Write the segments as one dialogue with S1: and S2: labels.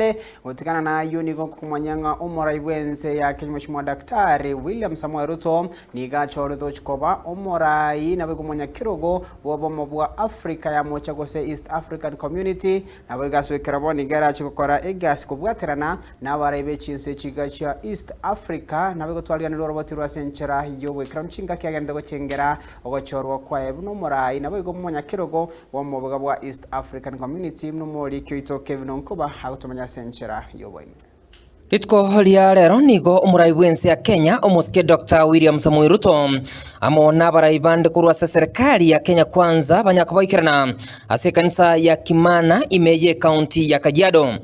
S1: Rende gotigana nayo nigo kumanya ng'a omorai bwense ya Kenya, Mheshimiwa Daktari William Samoei Ruto, nigo achorete ochikoba omorai nabo igo kirogo bw'obomo bwa Africa ya mocha gose East African Community. Nabo igaswekera bo nigo erachi gokora egasi kobwaterana n'abarai b'echinse chiga chia East Africa. Nabo igo twariganirwe oroboti rwa ase enchera y'ogoikera chingaki agende gochengera ogochorwa kwaye buna omorai nabo igo omonyakerogo bw'omoboga bwa East African Community. Nomoriki oito Kevin Onkoba agotomanya ase enchera y'oboime.
S2: Rituko ria rero nigo omorai bwense ya Kenya, omosike Dr. William Samoei Ruto, amo n'abarai bande korwa ase serikali ya Kenya Kwanza banyakoboikerana ase kanisa ya Kimana ime ye county ya Kajiado.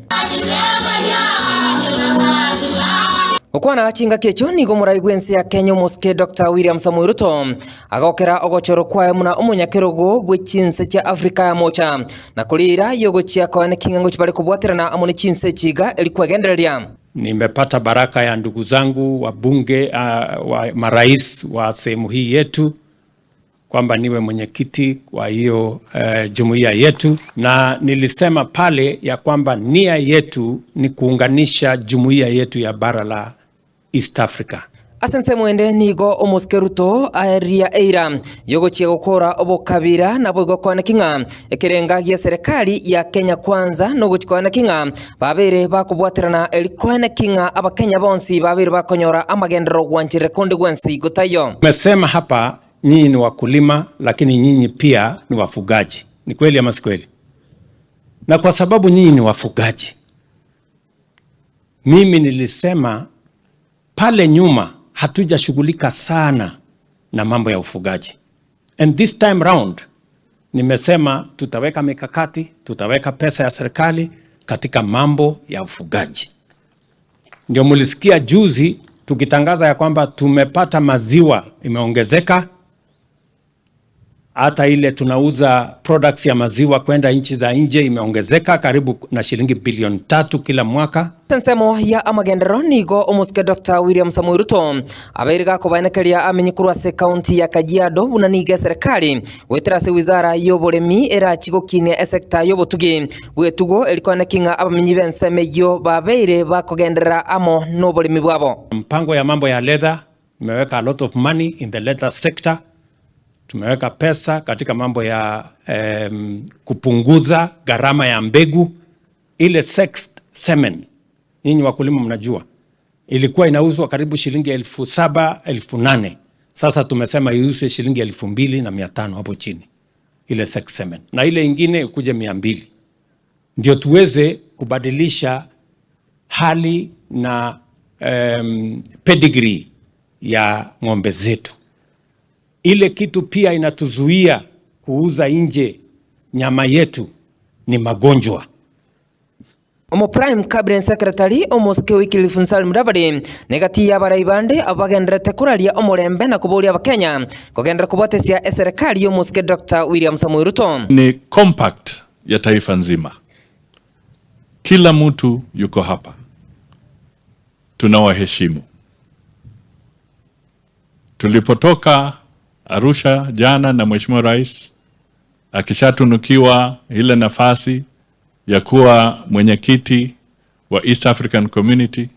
S2: Okwana chingaki echo nigo omorai bwense ya Kenya, omosike Dr. William Samoei Ruto, agokera ogochoro kwaye muna omonyakerogo bwe chinse chia Afrika ya mocha na kurira yogochia koene king'ango chibare kobwaterana amo ne chinse chiga eri kwegendereria.
S3: Nimepata baraka ya ndugu zangu wabunge, wa marais wa sehemu hii yetu kwamba niwe mwenyekiti wa hiyo jumuiya yetu, na nilisema pale ya kwamba nia yetu ni kuunganisha jumuiya yetu ya bara la East Africa.
S2: Ase mwende nigo omosike Ruto aeria eira yogochia gokora obokabira nabo igokwana king'a ekerenga gia serikali ya Kenya Kwanza nogochikwana king'a babere bakobwaterana eri koene king'a abakenya bonsi babere bakonyora amagendero gwanchire konde gwensi gotayo.
S3: Tumesema hapa nyinyi ni wakulima, lakini nyinyi pia ni wafugaji. Ni kweli ama si kweli? Na kwa sababu nyinyi ni wafugaji, mimi nilisema pale nyuma hatujashughulika sana na mambo ya ufugaji, and this time round nimesema tutaweka mikakati, tutaweka pesa ya serikali katika mambo ya ufugaji. Ndio mulisikia juzi tukitangaza ya kwamba tumepata maziwa imeongezeka, hata ile tunauza products ya maziwa kwenda nchi za nje imeongezeka karibu na shilingi bilioni 3 kila mwaka.
S2: Ensemo ya amagendero nigo omosike Dr. William Samoei Ruto abeire gakobaenekeria amenyi korwa ase county ya Kajiado buna niga serikali gwetera ase wizara y'oboremi erachi gokinia esekta y'obotugi bwetugo erikwana king'a abamenyi b'ensemo eyio babeire bakogenderera amo n'oboremi bwabo.
S3: Mpango ya mambo ya leather, imeweka a lot of money in the leather sector. Tumeweka pesa katika mambo ya kupunguza gharama ya mbegu. Ile sexed semen, nyinyi wakulima mnajua, ilikuwa inauzwa karibu shilingi 7,000, 8,000. Sasa tumesema iuzwe shilingi 2,500 hapo chini, ile sexed semen, na ile ingine ikuje 200, ndio tuweze kubadilisha hali na pedigree ya ng'ombe zetu. Ile kitu pia inatuzuia kuuza nje nyama yetu ni magonjwa.
S2: Omo Prime Cabinet Secretary omosike Wycliffe Musalia Mudavadi negati y'abarai bande abagenderete kuraria omorembe na kuboria abakenya kogendera kobwatesia eserikali y'omosike Dr. William Samoei Ruto.
S4: Ni compact ya taifa nzima, kila mtu yuko hapa, tunawaheshimu. Tulipotoka Arusha jana na Mheshimiwa Rais akishatunukiwa ile nafasi ya kuwa mwenyekiti wa East African Community,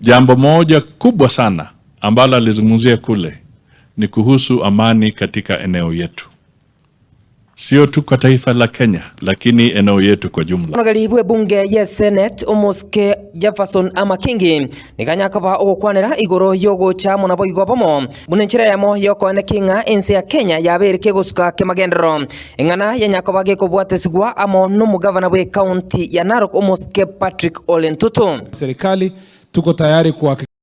S4: jambo moja kubwa sana ambalo alizungumzia kule ni kuhusu amani katika eneo yetu, sio tu kwa taifa la Kenya, lakini eneo yetu kwa jumla.
S2: Onogeri bunge ye Senate omosike Jefferson Amakingi nikanyakaba ogokwanera igoro yogocha muna boigo bomo buna enchera yamo yokoene king'a ense ya Kenya yabere kegosuka kemagendero eng'ana yanyakoba gekobwatesigwa amo nomugavana bwe county ya Narok, omosike Patrick Ole Ntutu.
S5: Serikali tuko tayari kuhakikisha